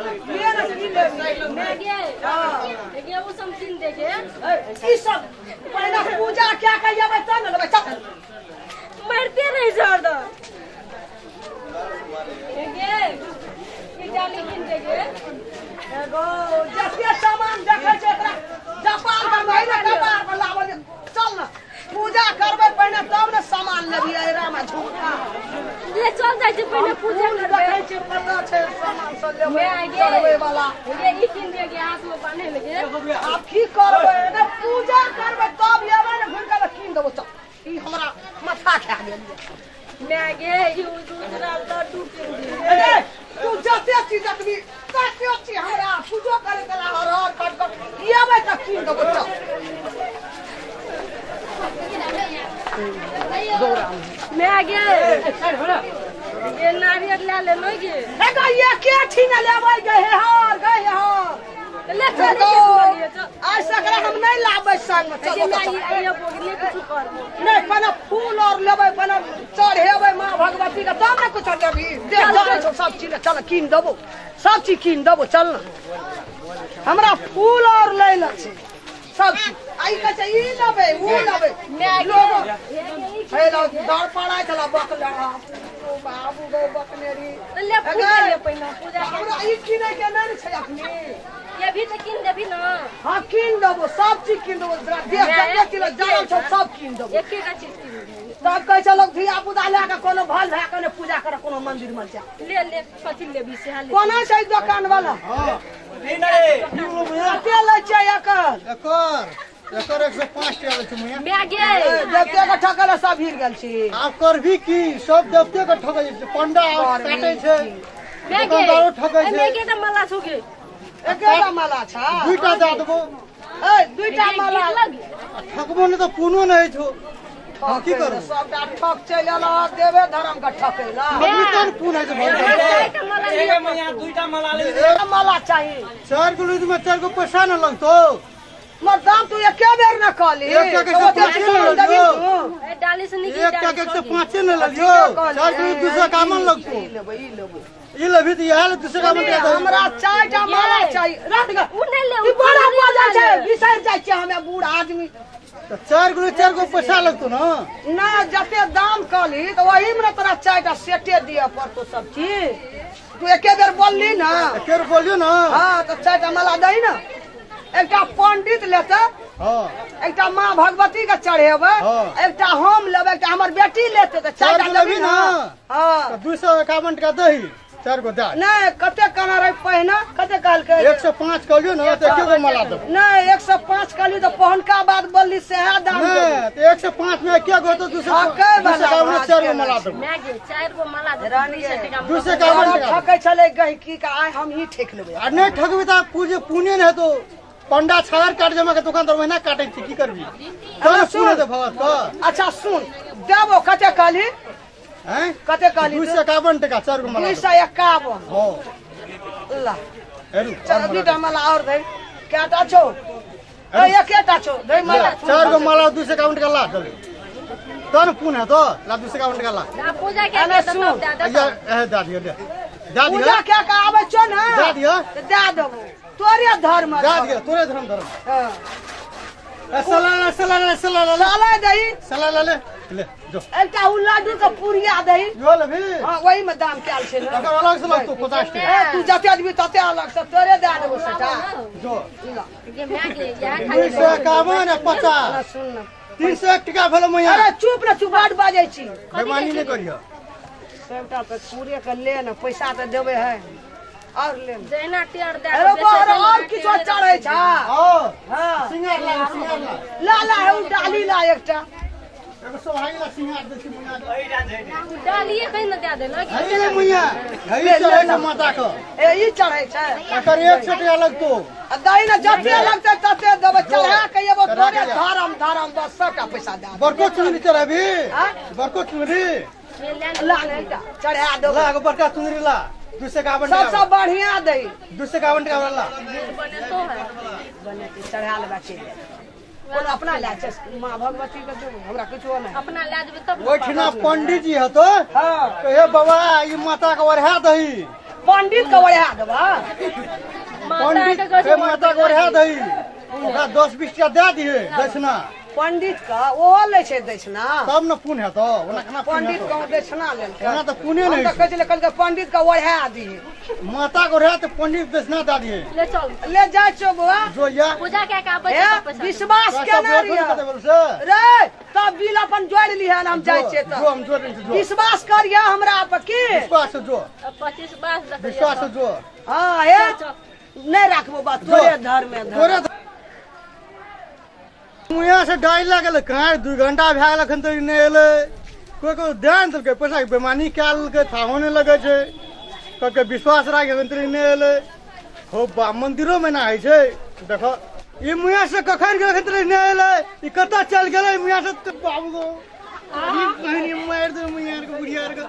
ले ना की लेबी? मैं गे। हाँ। ये वो सब कीन देगे। ई सब पहिने पूजा क्या के अबै तब ने लेबै, चल। मरते नहीं छोड़ दो। गे ई डाली कीन देगे। एगो जते सामान देखै छै एकरा जापान के महीना कपार पर लाबल। चल ना, पूजा करबै पहिने तब ने सामान लेबी। एरा में झुमका ले चल जाइ छै, पहिने पूजा फूल करबै। देखै छै, पता छै, सामान सब लेबै मैं गे। चढ़बै वाला। गे ई कीन देगे, हाथ में बांधे लगे। आब की करबै ने? पूजा करबै तब एबै ने घुरि के कीन देबो। चल, ई हमरा माथा खा गेल। मैं गे, ई दूसरा लड्डू कीन दे। अरे तू जते चीज देखबी तते चीज हमरा पूजो करे के हर हर कट कट एबै तऽ कीन देबो। चल। मैं गे, ये नारियल ले ले नो गे। एगो ये के ठीना लेबै गे? हे हर गे, हे हर। ले चल के बोलिए चल। आइ सकरा हम नहीं लाबै संग में। चल। ये मैं ये बोलने कुछ करबो। नहीं, पहिने फूल और लेबै, पहिने चढ़ेबै माँ भगवती के, तब ने कुछ लेबही। देख, जानै छौ सब चीज। चल, कीन देबो, सब चीज कीन देबो। चल ने, हमरा फूल और लै ले छै सब चीज। आ ई कहै छै ई लेबै, ऊ लेबै। मैं गे। लोग हे लो दर पड़ाइ छला बकले बाबू गौ बकनेरी। ले पूजा ले, पहिने पूजा। हमरा ई किनै के नहि ने छै अखनी। ये भी तो कीन देबी ना? हाँ, कीन देबो, सब चीज कीन देबो। देख, जते चीज जानल छौ सब कीन देबो। एक एक चीज कीन दे। तब कहै छै लोग धिया पुता लए कऽ कोनो भल भए कऽ नहि पूजा कर, कोनो मंदिर में जा। ले ले, कथी लेबी से ले। कोना छै दोकान वाला? कते लै छै एकर? एकर एकर 105 टका लै छै मुइया। मैं गे। देवते के ठकल सब भीड़ गेल छी। आब करबी की? सब देवते के ठकै छै, पंडा काटै छै, मैं गे। दुकानदारो ठकै छै। मैं गे, त मला छुगे। एकेटा माला छै? दुईटा दए देबो। ए, दुईटा माला। आ ठकबो नहि तऽ पुनो नहि होइ छौ। की करबो? सबटा ठक चलि एल देवे धर्म के ठकै ला। ठकबी तब ने पुन होइ छै भगवान। दुईटा माला ले। माला चाही। 4 गो लुज में 4 गो पैसा न लगतो। मर दाम तू एके बेर न कहली। एक टका से पाँचे न लगियो। ए डाली से निकल। एक टका से पाँचे न लगियो, 4 गो 251 लगतो। ई लेबै, ई लेबै। ई लेबही तऽ इएह ले 251 टका दही। हमरा चारिटा माला चाही, रख दे। उ नहीं ले। ई बड़ा बजा छै, बिसरि जाइ छियै हमे बूढ़ आदमी। तऽ 4 गो 4 गो पैसा लगतो न। ना, जते दाम कहली तऽ वही में ने तोरा चारिटा सेटे दिअ पड़तो सब चीज। तू एके बेर बोलली ना। एके बेर बोलियो न। हाँ, तऽ चारिटा माला दही ने। एकटा पंडित लेतै, एकटा माँ भगवती के चढ़ेबै, एकटा हम लेबै, एकटा हमर बेटी लेतै, तऽ चारि चारिटा गो लेबही लेबही ना? ना? हाँ। तऽ 251 टका दही, 4 गो दए। नहि, कते कहना रहै पहिने? कते कहलकै? 105 कहलियो न तऽ एके गो माला देबो। नहि, 105 कहली तऽ पहिनका बात बोलली, सएह दाम देबै। नहि तऽ 105 में एके गो तऽ 200 ठकै दू वाला सए एकावन बात 4 गो केने माला छै। देबो। मैं गे, 4 गो माला दे। 200 टका। 251 टका। ठकै छलै गहिकी के, आइ हम ही ठकि लेबै। आ नहि ठकबी तऽ पूजे पुणे नहि हेतौ। पंडा छागर काट जमा के दुकानदार ओहिना काटै छै, की करबी? तब ने पुणे हेतौ भगत के। अच्छा सुन, देबो। कते कहली? हैं? कते कहली? 251 टका 4 गो माला दू देबो। सए एकावन। हाँ। ला। हेरू। चल, दूटा माला और दे। कएटा छौ? ए, एकेटा छौ, दे माला। 4 गो माला 251 टका ला, चल तब ने पुन हेतौ। ला, 251 टका ला। आ पूजा के अरे के सुन। तब दे दे। या ए दए दियौ, ले दए दियौ। पूजा कए के आबै छौ ने? दए दियौ। तऽ दए देबो, तोरे धर्म दए छौ। दियौ, तोरे धर्म धर्म। हाँ। ए, सला ले, सला ले, सला ले, साला दही। सला ले, ले ले जो। एकटा उ लड्डू के पुरिया दही। यो लेबही? हाँ, वही में दाम कयल छै ने। एकर अलग से लगतौ 50 टका। ए, तू जते आदमी तते अलग से तोरे दए देबो सेटा। जो। ला। गे, मैं गे, यहाँ दू खाली सए एकावन आ 50। सुन न। 301 टका भेलो मैया। अरे चुप ने, चुप, बड बाजै छी। बेमानी नहि करिह। सबटा तऽ पूरे के ले ने, पैसा तऽ देबै है, और ले ने। जहिना टेर दे। अरे बाप रे, और किछो चढ़ै छै? हाँ। हाँ। सिंगार ला, सिंगार ला। ला ला, हे उ डाली ला एकटा। एगो सोहागी ला सिंगार दै छी मुइया के। डालिए कहीं न दे दे ना। है रे मुइया, है चढ़ै छै माता के। ए, ई चढ़ै छै? एकर 100 टका लगतो। आ दही ने, जते लगतै तते देबै, चढ़ा के एबो। चढ़ा तोरे के। धर्म धर्म, बस सबटा पैसा दए देबै। बड़को चुनरी चढ़ेबी? आँय? बड़को चुनरी। ला ने, एकटा चढ़ा देबै। ला, एगो बड़का चुनरी ला, 251 सबसँ टका। बढ़िया दही। 251 टका वाला ला। बने तो है। बनेतै, चढ़ा लेबै, चलि जेबै। कोनो अपना लए छै, माँ भगवती के देबै, हमरा किछो नहि। अपना ला देबै तब। ओहिठिना पंडित जी हतो। हाँ। कहे बाबा, ई माता के ओढ़ा दही। पंडित के ओढ़ा देबा। पंडित के माता के ओढ़ा दही, ओकरा 10-20 टका दे दिहे दक्षिणा। पंडित का ओहो लै छै दक्षिणा, तब न पुण्य हेतौ। ओना केना पंडित के दक्षिणा लेलकै? ओना तऽ पुण्य नहि। हम तऽ कहै छलै कहलकै पंडित के ओढ़ा दिहे, माता के ओढ़ा तऽ पंडित दक्षिणा दे दिहे। ले चल, ले जाइ छौ बौआ, जो या पूजा के का बचे विश्वास केना रिया रे, तब बिल अपन जोड़ि लिहन। हम जाइ छियै तऽ जो, हम जोड़ि लै छियै। विश्वास करिया हमरा पर की विश्वास जो 25 बास विश्वास जो। हां हे नहीं राखबो बात, तोरे धर्म में तोरे मुया से डाइ लागल कहाँ 2 घंटा भए गेल अखन तक नहि एलै। कोइ कोइ ध्यान देलकै, पैसा के बेमानी कए लेलकै, थाहो नहि लगै छै। कहलकै विश्वास राख, अखन तक नहि एलै। हो बा मंदिरो मे ना होइ छै। देखो ई मुया से कखन गेल अखन तक नहि एलै, ई कतऽ चलि गेलै मुया से? बाबू गो ई कहीं मारि दे मुया के बुढ़िया के।